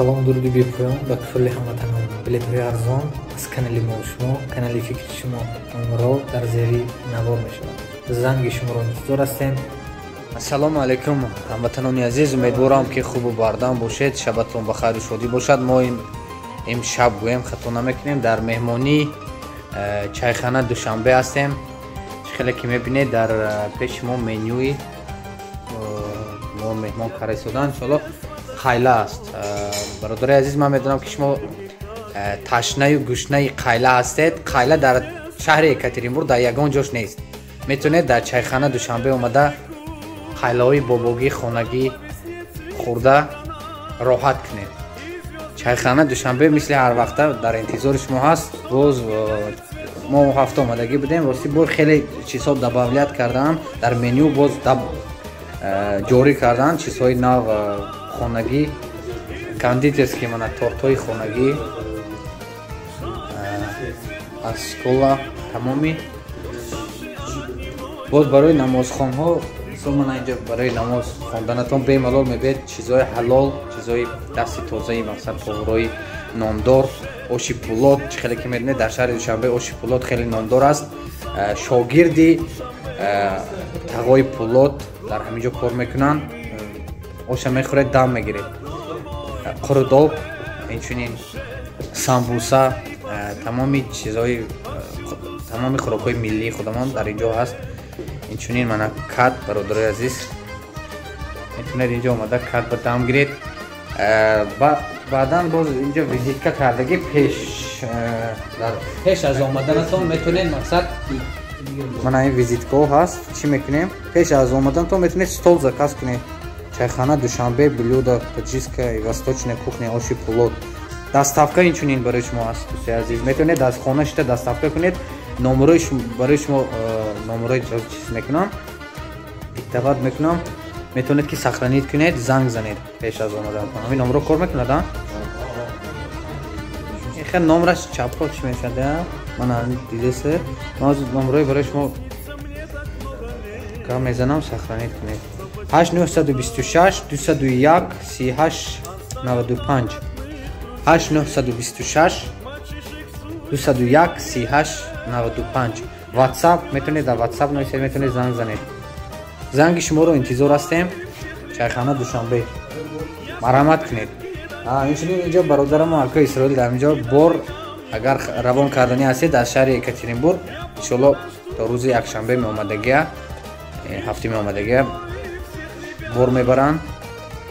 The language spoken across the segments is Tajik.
Салом, дуруди бепоён ба кулли ҳамватанон. Билетҳои арзон аз канали мо, шумо, канали фикри шумо. Номерҳо дар зери навор мешавад. Занги шуморо интизор ҳастем. Ассалому алайкум, ҳамватанони азиз. Умедворам, ки хубу бардам бошед, шабатон ба хайру шодӣ бошад. Мо имшаб, гӯем, хато намекунем, дар меҳмонӣ чайхана Душанбе ҳастем. Чӣ хеле ки мебинед, дар пеши мо менюи мо меҳмон карда истодан, иншоалло, қайла аст. Бародари азиз, ман медонам, ки шумо ташнаю гушнаи қайла ҳастед. Қайла дар шаҳри Екатеринбург дар ягон ҷош нест. Метавонед дар чайхана Душанбе омада, қайлаҳои бобогӣ, хонагӣ хӯрда, роҳат кунед. Чайхана Душанбе мисли ҳар вақта дар интизори шумо ҳаст. Боз мо ҳафта омадагӣ будем. Рости, бор хеле чизҳо добавлять кардаанд дар меню, боз ҷорӣ карданд чизҳои нав, хонагӣ, кондитерский, мана, тортҳои хонагӣ аз школа тамоми. Боз барои намозхонҳо, мисол, мана, инҷо барои намоз хонданатон бемалол мебиед. Чизҳои ҳалол, чизҳои дасти тозаи, мақсад, поварҳои номдор. Оши пулот, чӣ хеле ки медонед, дар шаҳри Душанбе оши пулот хеле номдор аст. Шогирди тағои Пулот дар ҳамин ҷо кор мекунанд. Оша мехӯред, дам мегиред. Қурдоб, инчунин самбуса, тамоми чизҳои, тамоми хӯрокҳои миллии худамон дар ин ҷо ҳаст. Инчунин мана кат. Бародарои азиз, метавонед инҷо омада, кат ба дам гиред. Баъдан боз инҷо визитка кардагӣ. Пеш аз омаданатон метавонед, мақсад, мана ин визиткаҳо ҳаст. Чӣ мекунем? Пеш аз омаданатон метавонед стол заказ кунед. Чайхана Душанбе, блюда таджикская и восточная кухня, оши пулот. Доставка инчунин барои шумо ҳаст. Дӯстои азиз, метавонед аз хона шита доставка кунед. Номерои барои шумо, номерои чиз мекунам, диктовать мекунам, метавонед ки сохранить кунед, занг занед пеш аз омаданатон. Ҳамин номеро кор мекунад? Хел номраш чапро чӣ мешавад? Мана, дидесе, ман номерои барои шумо гап мезанам, сохранить кунед: 8 926 201 38 95, 8 926 201 38 95. Ватсап, метавонед дар Ватсап нависед, метавонед занг занед. Занги шуморо интизор ҳастем. Чайхана Душанбе, марҳамат кунед. Инчунин инҷо бародарамо ака Исроил дар инҷо бор агар равон карданӣ ҳастед аз шаҳри Екатеринбург, иншоалло, то рӯзи якшанбе меомадагия, ҳафта меомадагия, бор мебаранд.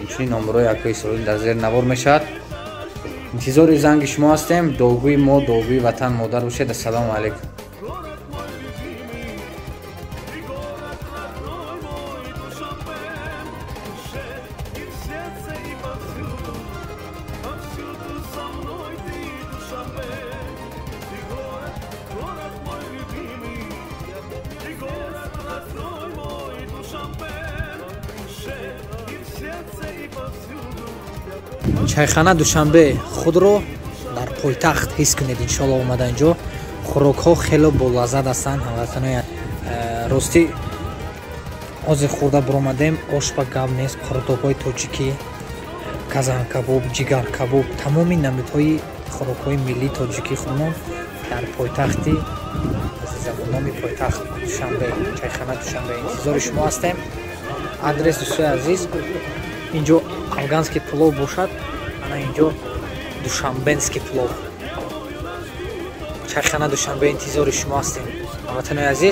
Инчунин номерои акои Исроил дар зери навор мешавад. Интизори занги шумо ҳастем. Дуогӯи мо, дуогӯи ватан модар бошед. Ассалому алайкум. Чайхана Душанбе, худро дар пойтахт ҳис кунед, иншоалло, омада инҷо. Хӯрокҳо хело болаззат ҳастанд, ҳамватанои. Ростӣ, ҳозир хӯрда биромадем, ош ба гап нест. Қурдобҳои тоҷикӣ, казанкабоб, ҷигаркабоб, тамоми намудҳои хӯрокҳои миллии тоҷикӣ худмон дар пойтахти азизамономи пойтахт Душанбе, чайхана Душанбе интизори шумо ҳастем. Адрес, дӯстои азиз, инҷо афганский плов бошад, ана инҷо душанбенский плов. Чайхана Душанбе, интизори шумо ҳастем, ҳамватанои азиз.